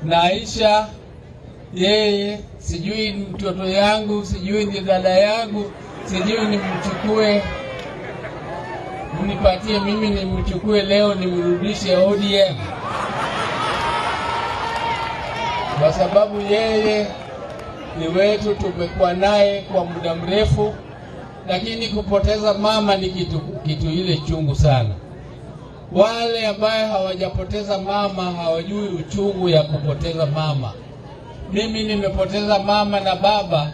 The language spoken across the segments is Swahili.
Na Aisha yeye sijui mtoto yangu, sijui ni dada yangu, sijui nimchukue mnipatie mimi nimchukue leo nimrudishe ODM, kwa sababu yeye ni wetu, tumekuwa naye kwa muda mrefu, lakini kupoteza mama ni kitu ile chungu sana. Wale ambaye hawajapoteza mama hawajui uchungu ya kupoteza mama. Mimi nimepoteza mama na baba,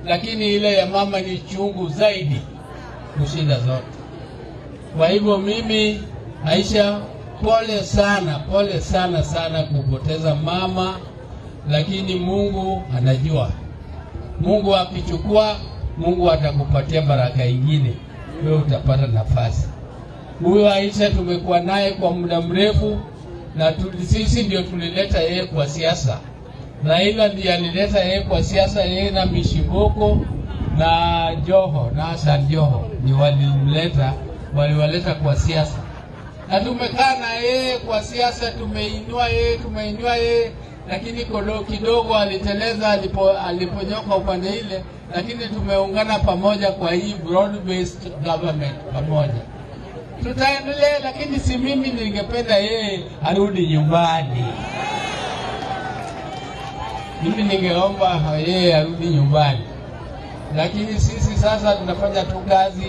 lakini ile ya mama ni chungu zaidi kushinda zote. Kwa hivyo mimi, Aisha, pole sana, pole sana sana kupoteza mama, lakini Mungu anajua. Mungu akichukua, Mungu atakupatia baraka ingine, wewe utapata nafasi. Huyo Aisha tumekuwa naye kwa muda mrefu, na sisi ndio tulileta yeye kwa siasa. Raila ndiye alileta yeye kwa siasa, yeye na Mishi Mboko na Joho na Hassan Joho ni walimleta, waliwaleta kwa siasa, na tumekaa na yeye kwa siasa, tumeinua yeye, tumeinua yeye, lakini kodo kidogo aliteleza aliponyoka upande ile, lakini tumeungana pamoja kwa hii broad based government pamoja tutaendelea, lakini si mimi ningependa yeye arudi nyumbani. Mimi ningeomba yeye arudi nyumbani, lakini sisi sasa tunafanya tu kazi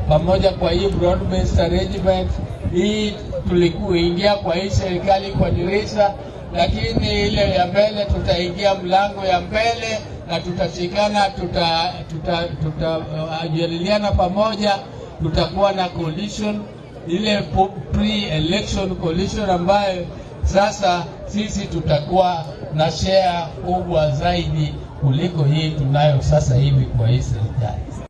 pamoja kwa hii broad based arrangement hii. Tulikuingia kwa hii serikali kwa dirisha, lakini ile ya mbele tutaingia mlango ya mbele na tutashikana, tutajadiliana pamoja, tutakuwa na coalition ile pre-election coalition ambayo sasa sisi tutakuwa na share kubwa zaidi kuliko hii tunayo sasa hivi kwa hii serikali.